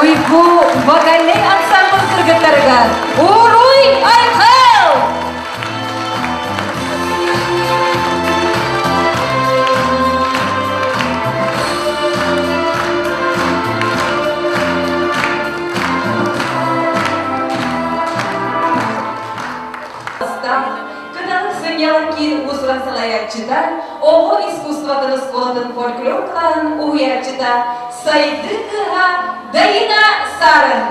Уйгу вокальнай ансамбль кыргыттарыгар Уруй Айхал! Кыталык сынньалаҥ киин уус-уран салайааччыта, оҕо искусствотын оскуолатын фольклор кылааһын уһуйааччыта Сайдыы кыыһа Даина Сарын.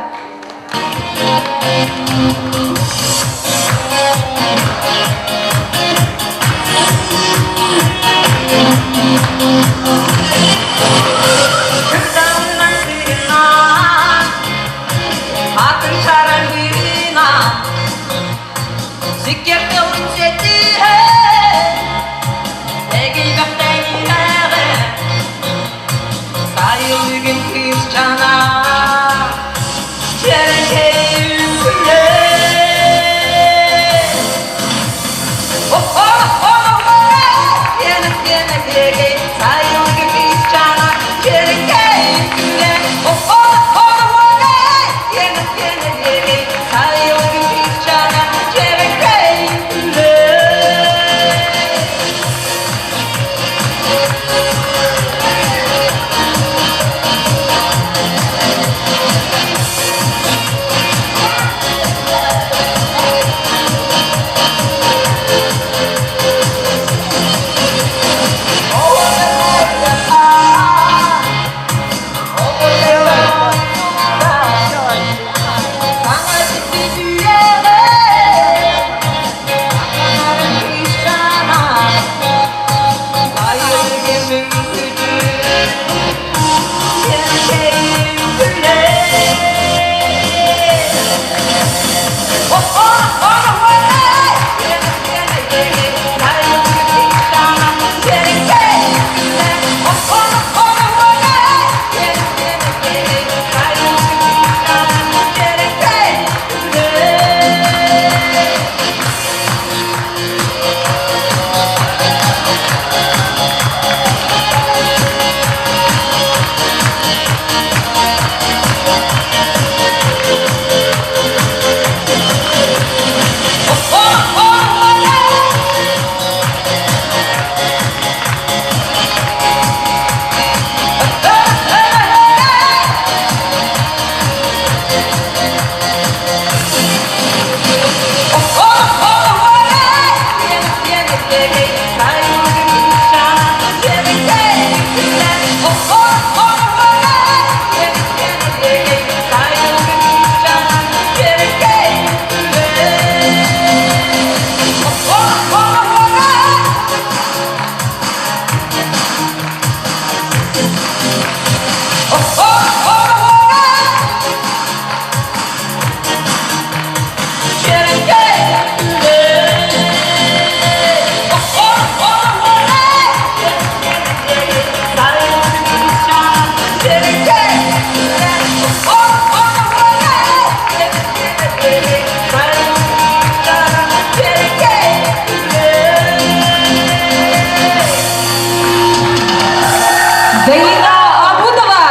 Даина Абутова!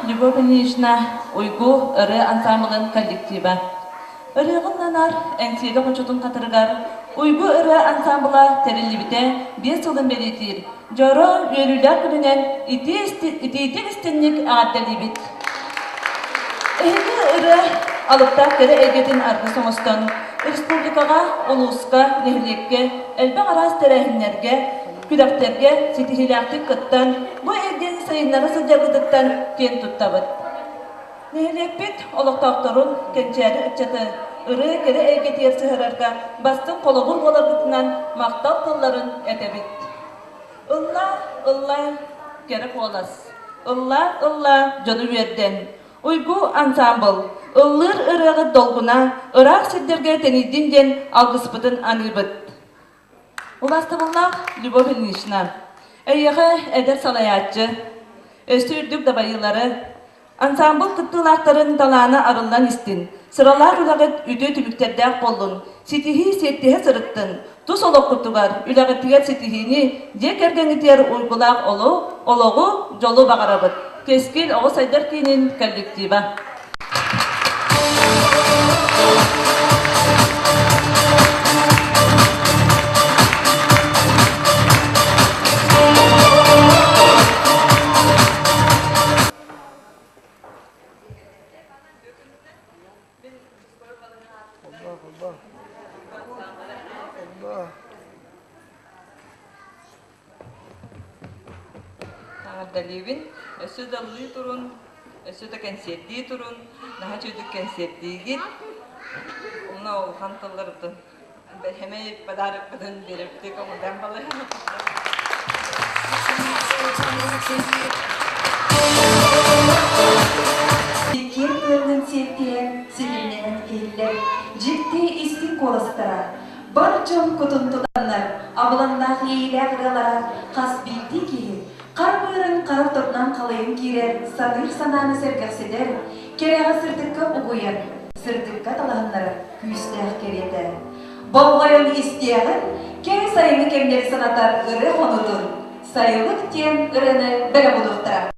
Любовь Ильинична Уйгу ырыа ансамблын коллектива. Ырыаҕын Эҥсиэли хочотун хатырыгар Уйгу ырыа ансамбла тэриллибитэ биэс сылын бэлиэтиир. Дьоро үөрүүлээх күнүнэн итиитик истинник эҕэрдэлиибит. Эһиги ырыа алыптаах кэрэ эйгэтин аргыс оҥостон, республикаҕа, улууска, нэһилиэккэ элбэх араас тэрээһиннэргэ, күрэхтэргэ ситиһиилээхтик кыттан, бу эйгэни сайыннара сылдьаргытыттан киэн туттабыт. Нэһилиэкпит олохтоохторун, кэнчээри ыччаты ырыа кэрэ эйгэтигэр сыһыарарга бастыҥ холобур буоларгытынан махтал тылларын этэбит. Ыллаа, ыллаа, кэрэ куолас. Ыллаа, ыллаа, дьону үөрдэн. Уйгу ансаамбыл ыллыыр ырыаҕыт долгуна ыраах сирдэргэ тэнийдин диэн алгыспытын аныыбыт. Убаастабыллаах Любовь Ильинична, эйиэхэ эдэр салайааччы, өссө үрдүк дабайыылары, ансаамбыл кыттыылаахтарын талаана арыллан истин, сыралаах үлэҕит үтүө түмүктэрдээх буоллун, ситиһии сиэттиһэ сырыттын, тус олоххутугар, үлэҕитигэр ситиһиини, дьиэ кэргэҥҥитигэр уйгулаах олоҕу, дьолу баҕарабыт. Кэскил оҕо сайдар киинин коллектива. Эҕэрдэлиибин. Өссө да ыллыы турун, өссө да кэнсиэрдии турун, наһаа үчүгэйдик кэнсиэрдиигит. Уонна улахан тылларбытын бэһэмэй подарокпытын биэрэбитик оҥордон балыһа. Киэр тыаллын сиэттиһэн, ситимнэһэн иһиллэр дьикти истиҥ куоластара, бар дьон кутун тутаннар, абылаҥнаах иэйиилээх ырыалара хас биирдии киһи хара быарын хара ортотунан халыйан киирэр саныыр санааны сэргэхситэр, кэрэҕэ сырдыкка угуйар, сырдыкка талаһыннарар күүстээх кэриэтэ. Болҕойон истиэҕин, кэрэ сайыҥҥы кэмнэри санатар ырыа хонуутун Сайылык диэн ырыаны бэлэх уунуохтара.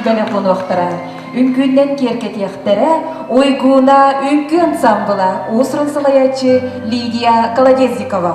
бэлэх уунуохтара. Үҥкүүннэн киэргэтиэхтэрэ Уйгууна үҥкүү ансаамбыла уус-уран салайааччы Лидия Колодезникова.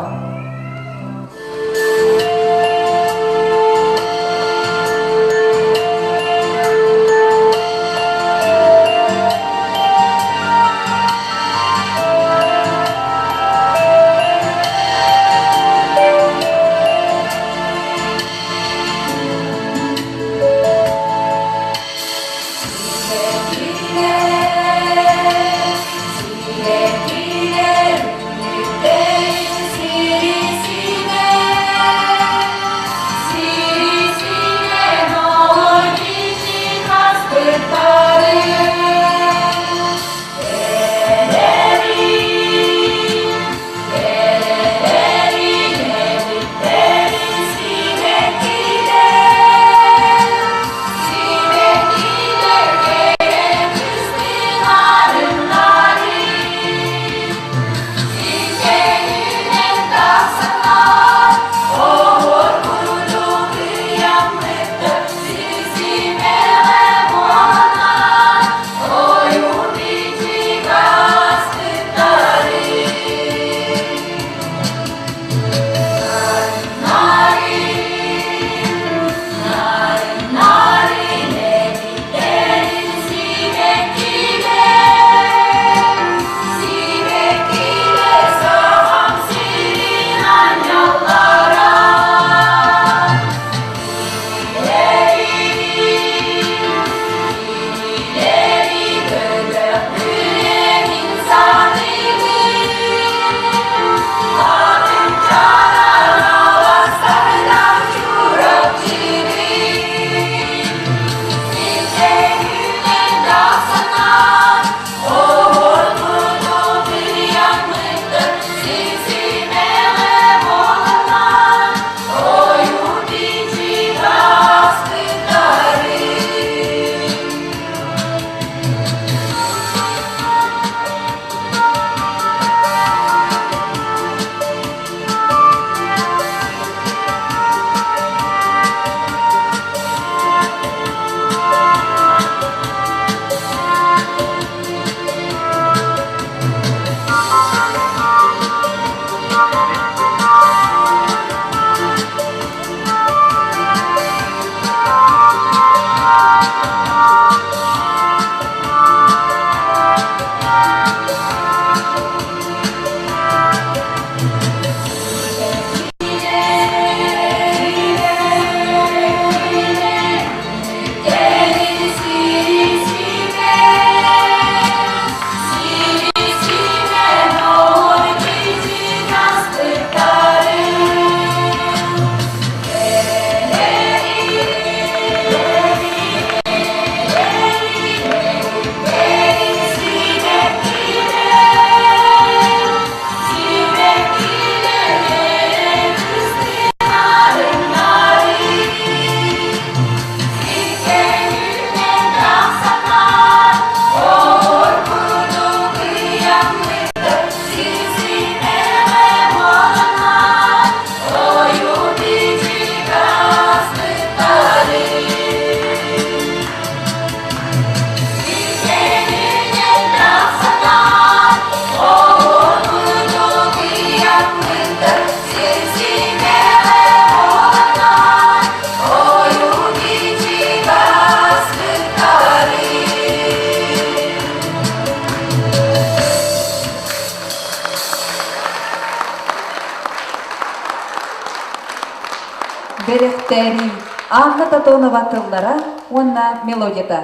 Бэрэхтээри Анна Тотонова тыллара уонна мелодията.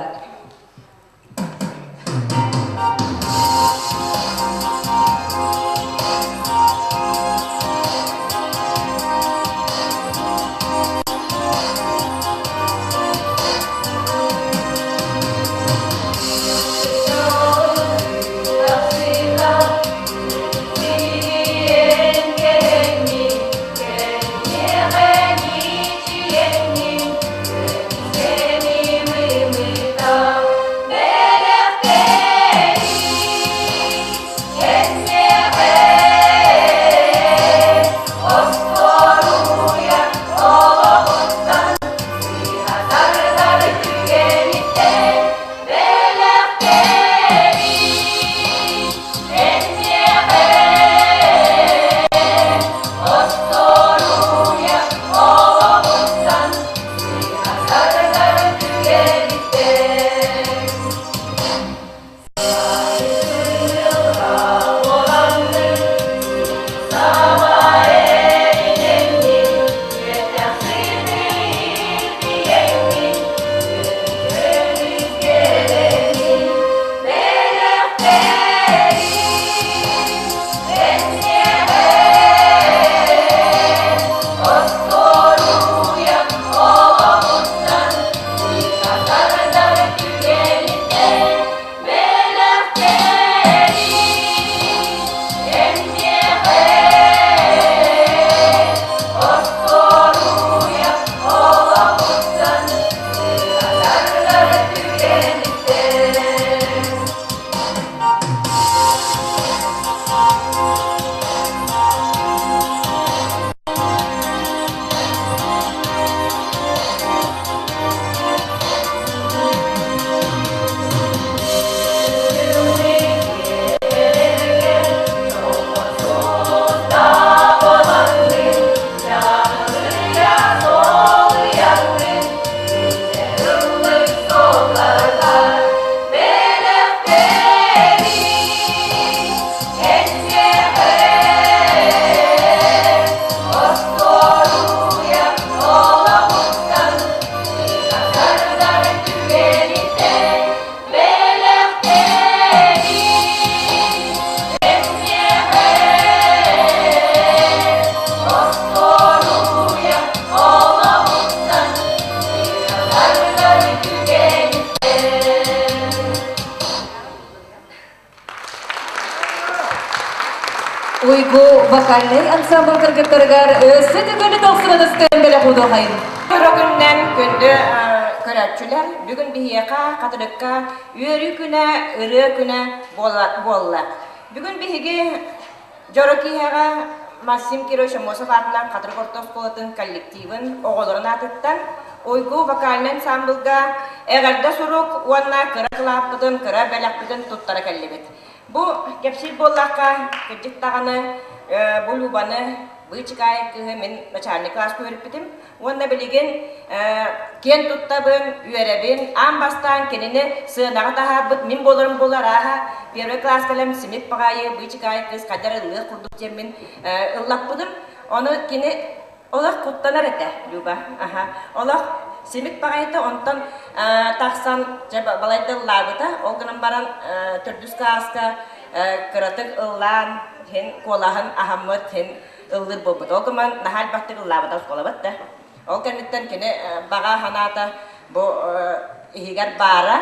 Уйгу вокальнай ансамбл кыргыттарыгар өссө төгүл тохсунатыстан бэлэх удуохайын. Өрөгүннэн күндү көрөөччүлэр, бүгүн биһиэхэ Хатырыкка үөрүү күнэ, ырыа күнэ буолла. Бүгүн биһиги дьоро киэһэҕэ Максим Кирович Аммосов аатынан Хатырык орто оскуолатын коллективын оҕолорун аатыттан Уйгу вокальнай ансамблга эҕэрдэ сурук уонна кыра кылааппытын, кыра бэлэхпитин туттара кэллибит. Бу кэпсиир буоллахха, кырдьык даҕаны бу Любаны Быычыкаайык кыыһы мин начальник кылааска үөрэппитим. Уонна билигин киэн туттабын, үөрэбин. Аан бастаан кинини сыанаҕа таһаарбыт мин буоларым буолар ааһа первый класс кэлэм симик баҕайы Быычыкаайык кыыс хайдар ыллыах курдук диэммин ыллаппытым. Ону кини олох куттанар этэ Люба. Аха. Олох симик баҕайыта онтон тахсан дьэ балайда ыллаабыта. Ол гынан баран төрдүс кылааска кыратык ыллаан һин куолаһын аһаммыт һин ыллыыр буолбут. Ол гынан наһаа элбэхтик ыллаабыта оскуолабыт да. Ол кэнниттэн кини баҕа санаата бу иһигэр баара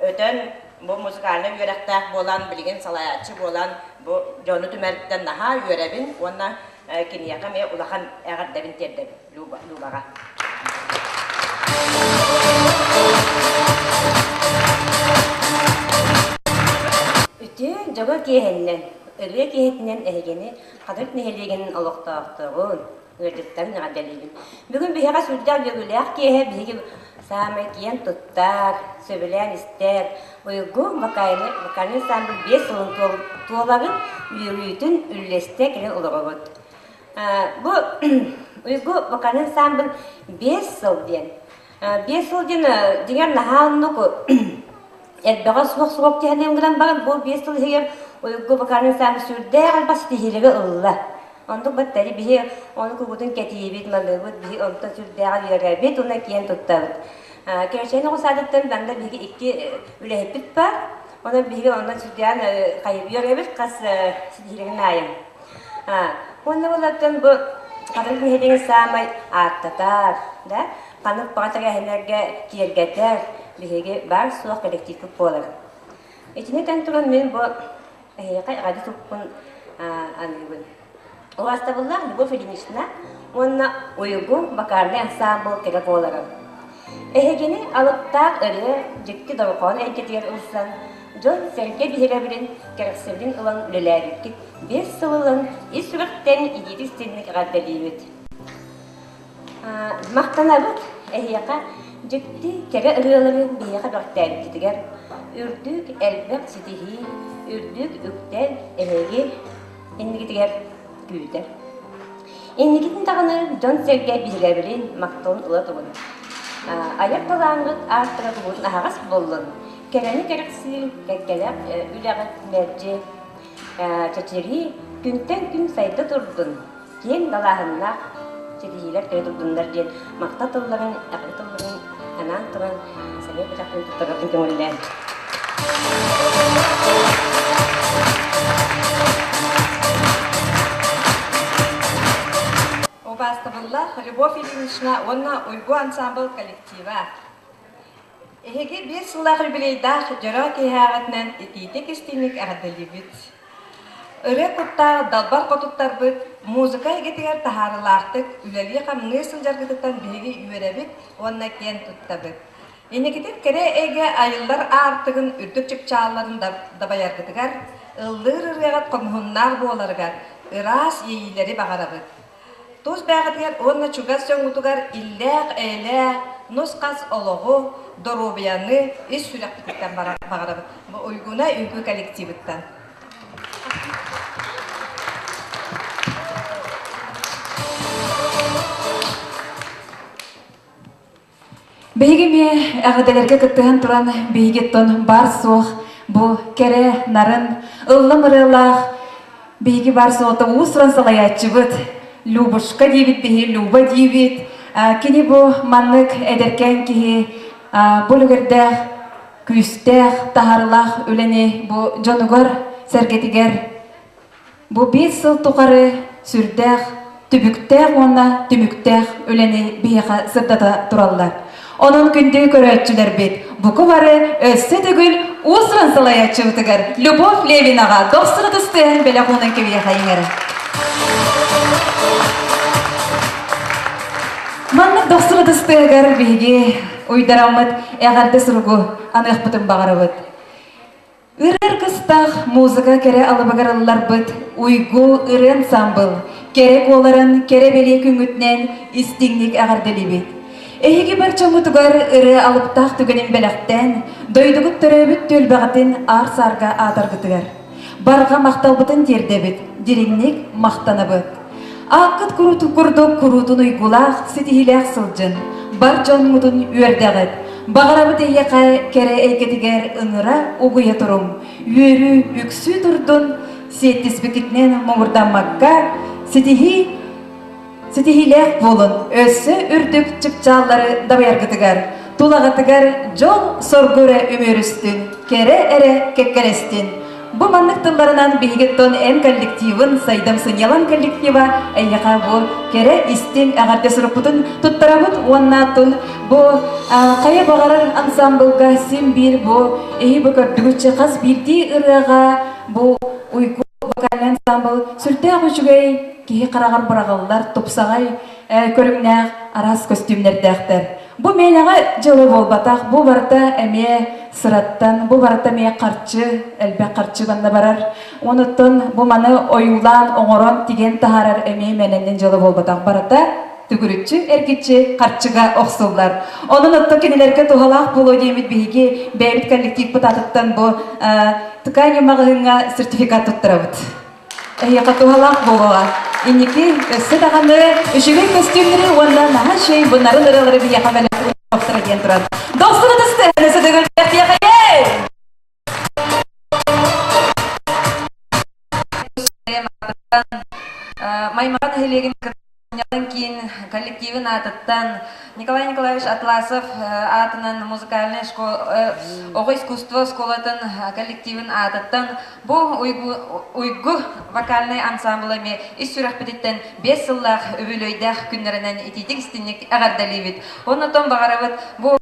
өтөн бу музыкальнай үөрэхтээх буолан билигин салайааччы буолан бу дьону түмэртэн наһаа үөрэбин уонна киниэхэ эмиэ улахан эҕэрдэбин тиэрдэбин Любаҕа. Үтүө дьоро киэһэннэн, ырыа киэһэтинэн эһигини Хатырык нэһилиэгин олохтоохторун, ыалдьыттарын эҕэрдэлиибин. Бүгүн биһиэхэ сүрдээх үөрүүлээх киэһэ биһиги саамай киэн туттар, сөбүлээн истэр Уйгу вокальный, вокальный ансамбль биэс сылын туоларын үөрүүтүн үллэстэ кэлэн олоробут. Бу Уйгу вокальный ансамбль биэс сыл диэн. Биэс сыл диэн дьиҥэр наһаа оннук элбэҕэ суох суох диэн гынан баран бу биэс сыл иһигэр Уйгу вокальный ансамбль сүрдээх элбэх ситиһиилэри ылла. Онтук баттары биһи ону кугутун кэтиибит, маныыбыт, биһи онтон сүрдээҕи үөрэбит уонна киэн туттабыт. Кэрэчээн оҕо саадыттан манна биһиги икки үлэһиппит бар. Онон биһиги онно сүрдээн хайыы үөрэбит хас ситиһиилэрин аайы. Уонна булаттан бу Хатырык нэһилиэгин саамай ааттатар, да, ханнык баҕа тэрээһиннэргэ киэргэтэр биһиги баар-суох коллективпыт буолар. Итини этэн туран мин бу эһиэхэ эҕэрдэ туппун аныыбын. Убаастабыллаах Любовь Ильинична уонна Уйгу вокальнай ансаамбыл кэрэ буоларын. Эһигини алыптаах ырыа дьикти дорҕоон эйгэтигэр ылсан, дьон-сэргэ биһирэбилин, кэрэхсэбилин ылан үлэлээбиккит биэс сыл ылан ис сүрэхтэн итиитик-истиҥник эҕэрдэлиибит. Махтанабыт эһиэхэ дьикти кэрэ ырыалары биһиэхэ бэҕэттээбиккитигэр, үрдүк элбэх ситиһии, үрдүк үктэл эһиги иннигитигэр күүтэр. Инникитин даҕаны дьон-сэргэ биһирэбилин, махталын ыла турун. Айар талааҥҥыт ааттара тугун аһаҕас буоллун, кэрэни кэрэхсиир кэккэлээх үлэҕит мэлдьи чэчирии, күнтэн күн сайда турдун, киэҥ далааһыннаах ситиһиилэр кэлэ турдуннар диэн махтал тылларын, эҕэрдэ тылларын анаан туран сэмэй бэлэхпин туттарарбын көҥүллээн. Убаастабыллаах Любовь Ильинична уонна Уйгу ансамбл коллектива. Эһиги биир сыллаах юбилейдаах дьоро киэһээҕитинэн итиитик-истиҥник эҕэрдэлиибит. Ырыа куттаах далбар хотуттарбыт музыка эйгэтигэр таһаарыылаахтык үлэлии-хамныы сылдьаргытыттан биһиги үөрэбит уонна киэн туттабыт. Инникитин кэрэ эйгэ айыллар аартыгын үрдүк чыпчаалларын дабайаргытыгар, ыллыыр ырыаҕыт хомуһуннаах буоларыгар ыраас иэйиилэри баҕарабыт. Тус бэйэҕитигэр уонна чугас дьоҥҥутугар иллээх-эйэлээх, нус-хас олоҕу, доруобуйаны ис сүрэхпититтэн баҕарабыт. Бу Уйгуна үҥкүү коллективыттан. Биһиги эмиэ эҕэрдэлэргэ кыттыһан туран биһигиттэн баар-суох бу кэрэ, нарын, ыллам ырыалаах биһиги баар-суоҕуттан уус-уран салайааччыбыт Любушка диибит биһи Люба диибит. Кини бу маннык эдэркээн киһи бу үлүгэрдээх, күүстээх, таһаарыылаах үлэни бу дьонугар, сэргэтигэр Бу биир сыл тухары сүрдээх түбүктээх уонна түмүктээх үлэни биһиэхэ сырдата тураллар. Онон күндү көрөөччүлэрбит, буку бары өссө төгүл уус-уран салайааччыбытыгар Любовь Левинаҕа дохсун ытыстыаһын бэлэх уунан кэбиэхэ иҥэрэ. Маннык дохсун ытыстыаһыгар биһиги уйдараммыт эҕэрдэ суругу аныахпытын баҕарабыт. Ырыар кыстаах музыка кэрэ алыбыгар ылларбыт Уйгу ырыа ансаамбыл кэрэ куоларын кэрэ бэлиэ күҥҥүтүнэн истиҥник эҕэрдэлиибит. Эһиги бар дьоҥҥутугар ырыа алыптаах түгэнин бэлэхтээн, дойдугут төрөөбүт түөлбэҕитин аар-саарга аатаргытыгар. Барҕа махталбытын тиэрдэбит, дириҥник махтанабыт. Ааккыт курдук куруутун уйгулаах, ситиһиилээх сылдьын, бар дьоҥҥутун үөрдэҕит. Баҕарабыт эйиэхэ кэрэ эйгэтигэр ыҥыра угуйа туруҥ, үөрүү үксүү турдун, сиэттиспиккитинэн муҥурдаммакка, ситиһии ситиһиилээх буолун, өссө үрдүк чыпчааллары дабайаргытыгар, тулаҕытыгар дьол-соргу эрэ үмүөрүстүн, кэрэ эрэ кэккэлэстин. Бу маннык тылларынан биһигиттэн эн коллективын, Сайдам сынньалаҥ коллектива эйиэхэ бу кэрэ истиҥ эҕэрдэ сурукпутун туттарабыт уонна тун бу хайа баҕарар ансамблга син биир бу эһи бу көрдүгүччэ хас биирдии ырыаҕа бу уйгу вокальный ансамбл сүрдээх үчүгэй киһи хараҕар быраҕыллар тупсаҕай көрүҥнээх араас көстүүмнэрдээхтэр. Бу мээнэҕэ дьыала буолбатах, бу барыта эмиэ сыраттан, бу барыта эмиэ харчы, элбэх харчы манна барар. Онуттан бу маны ойуулаан, оҥорон, тигэн таһаарар эмиэ мээнэннэн дьыала буолбатах. Барыта төгүрүччү, эргиччи харчыга охсуллар. Онон оттон кинилэргэ туһалаах буолуо диэммит биһиги бэйэбит коллективпыт аатыттан бу ткань маҕаһыыҥҥа сертификат туттарабыт. Эһиэхэ туһалаах буолуоҕа. Инники өссө даҕаны үчүгэй көстүүмнэри уонна наһаа үчүгэй бунарын ырыалары биһиэхэ бэлэхтиэхтэрэ диэн туран. Дохсун ытыстыһаны сөдөгүллэхтиэхэйэй! Маймаҕа нэһилиэгин Ньалын киин коллективын аатыттан Николай Николаевич Атласов аатынан музыкальнай школа оҕо искусство оскуолатын коллективын аатыттан бу Уйгу вокальнай ансамбла эмиэ ис сүрэхпититтэн 5 сыллаах үбүлүөйдээх күннэринэн итиитик истинник эҕэрдэлиибит. Оннотон баҕарабыт бу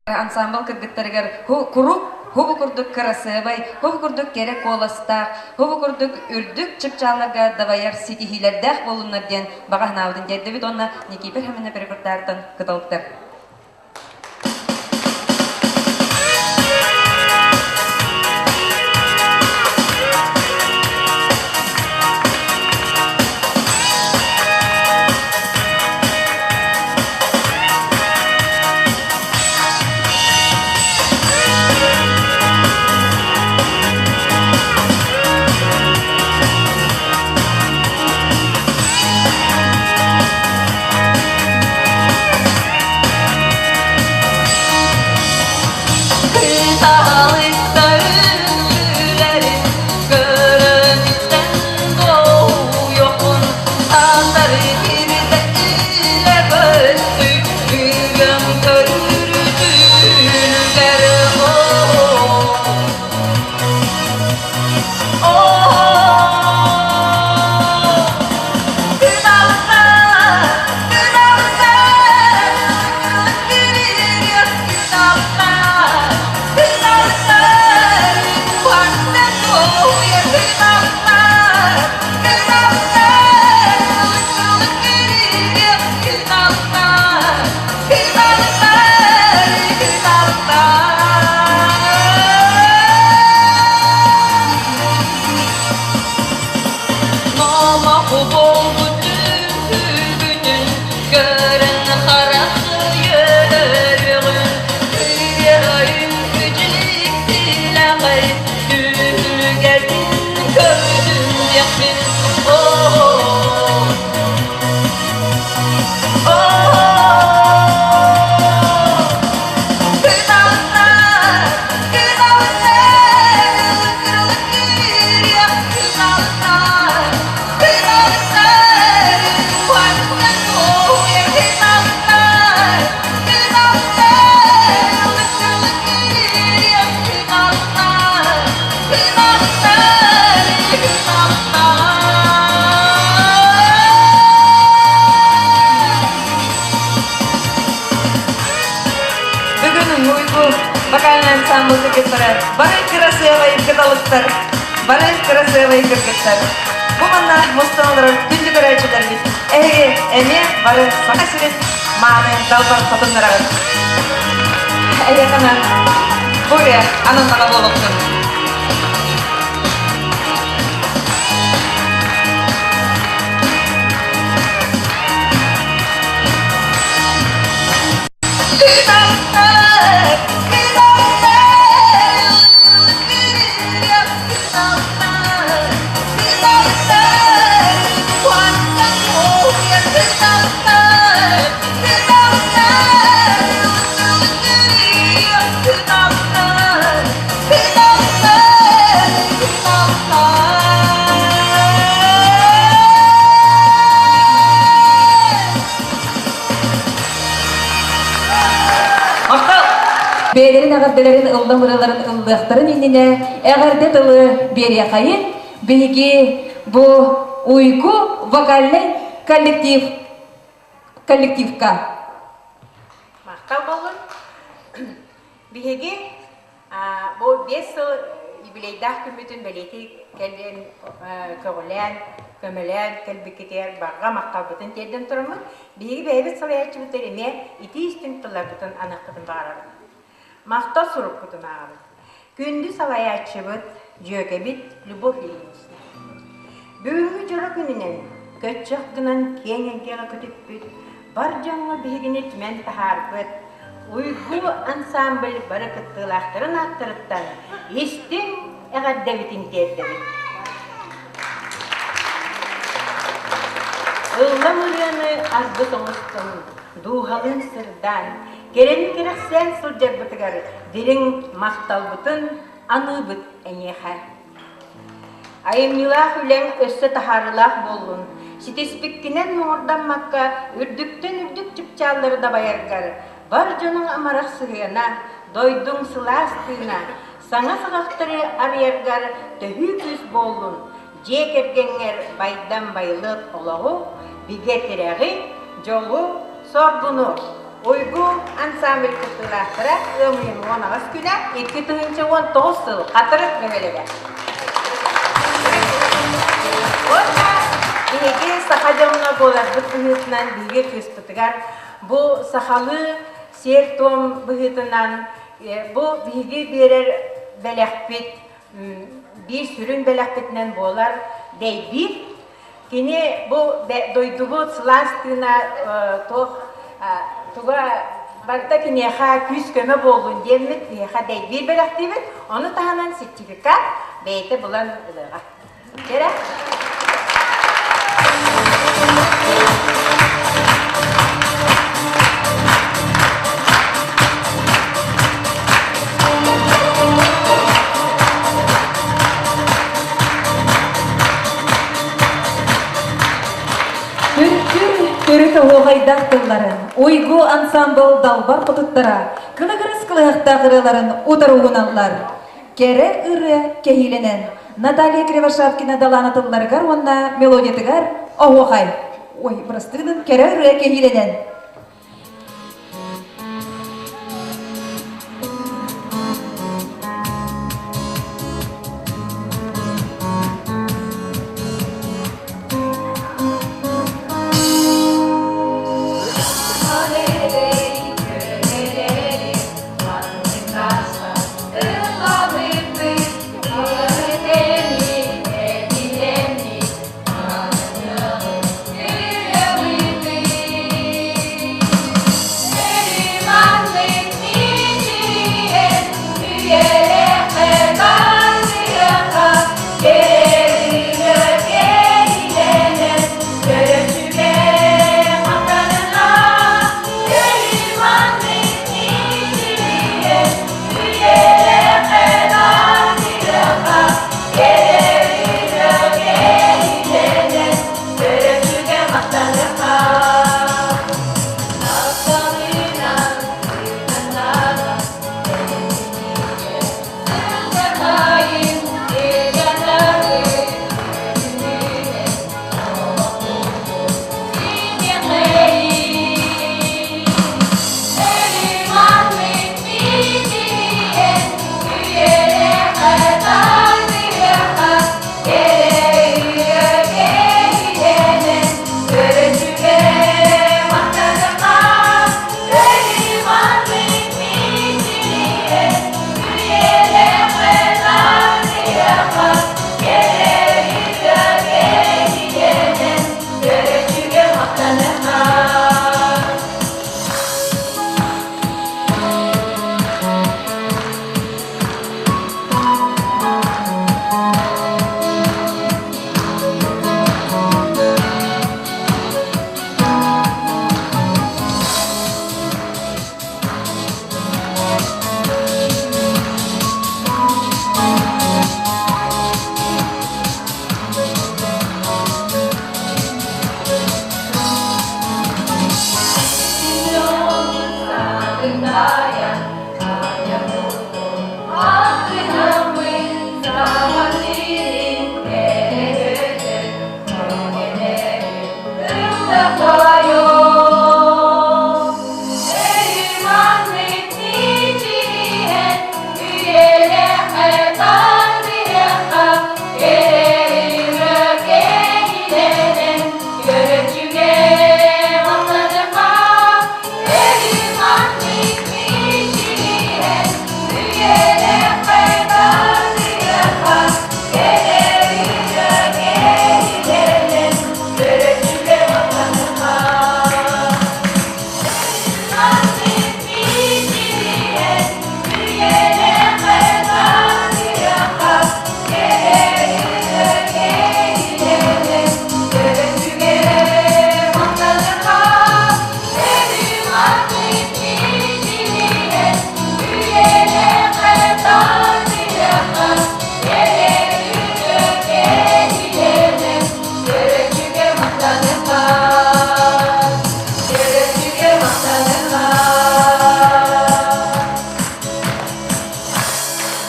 ансаамбыл кыргыттарыгар куруук хубу курдук кырасыабай, хубу курдук кэрэ куоластаах, хубу курдук үрдүк чыпчаалларга дабайар ситиһиилэрдээх буолуннар диэн баҕа санаабытын тиэрдэбит уонна Никифор Хамина репертуартан кыталыктар. ансаамбыл кыргыттара бары кырасыабай кыталыктар, бары кырасыабай кыргыттар. Бу манна мустан олорор күндү көрөөччүлэрбит, эһиги эмиэ бары Саха сирин мааны далбар хотуннараҕыт. Эйиэхэ бу ырыа ананнаҕа буолуохтун. Бэйэлэрин эҕэрдэлэрин ыллам ырыаларын ыллыахтарын иннинэ эҕэрдэ тылы биэриэхэйин биһиги бу Уйгу вокальнай коллектив коллективка. Махтал боллун. Биһиги Бу 5 сыл юбилейдаах күммүтүн бэлиэтии кэлэн көҕүлээн, көмөлөөн кэлбиккитигэр барҕа махталбытын тиэрдэн тураммыт, биһиги бэйэбит салайааччыбытыгар эмиэ итии истиҥ тылларбытын аныахпытын баҕарабыт. Махтал сурукпутун ааҕабыт. Күндү салайааччыбыт, дьүөгэбит Любовь Ильинична. Бүгүҥҥү дьоро күнүнэн көччөх гынан киэҥ эйгэҕэ көтүппүт, бар дьоҥҥо биһигини түмэн таһаарбыт Уйгу ансамбль бары кыттыылаахтарын ааттарыттан истиҥ эҕэрдэбитин тиэрдэбит. Ыллам ырыаны аргыс оҥостон, дууһалыын сырдаан, кэрэни кэрэхсээн сылдьарбытыгар дириҥ махталбытын аныыбыт эйиэхэ. Айымньылаах үлэҥ өссө таһаарыылаах буоллун, ситиспиккинэн муҥурдаммакка үрдүктэн үрдүк чыпчааллары дабайаргар, бар дьонуҥ амарах сыһыана, дойдуҥ сылаас тыына, саҥа саҕахтары арыйаргар төһүү күүс буоллун, дьиэ кэргэҥҥэр байдам байылыат олоҕу, бигэ тирэҕи, дьолу, соргуну! Уйгу ансамбль кыттыылаахтара ыам ыйын 18 күнэ 2019 сыл Хатырык бөһүөлэгэ. Уонна биһиги саха дьоно буоларбыт быһыытынан биһиги кыыспытыгар бу сахалыы сиэр-туом быһыытынан бу биһиги биэрэр бэлэхпит биир сүрүн бэлэхпитинэн буолар дэйбиир. Кини бу дойдубут сылаас тыына туох туга барыта киниэхэ күүс-көмө буоллун диэммит биһиэхэ дэйбиир бэлэхтиибит. Ону таһынан сертификат бэйэтэ булан ылыаҕа. Кэрэ. Түркүр төрүт оһуохайдаах тылларын, Уйгу ансамбл далбар хотуттара кылыгырыс кылыһахтаах ырыаларын утары угуналлар. Кэрэ ырыа кэһиилэнэн Наталья Кривошапкина далаана тылларыгар уонна мелодиятыгар оһуохай. Ой, бырастыгынан кэрэ ырыа кэһиилэнэн.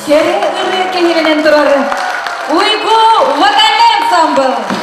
Кэрэ ырыа кэһиилэнэн турар Уйгу вокальнай ансамбл.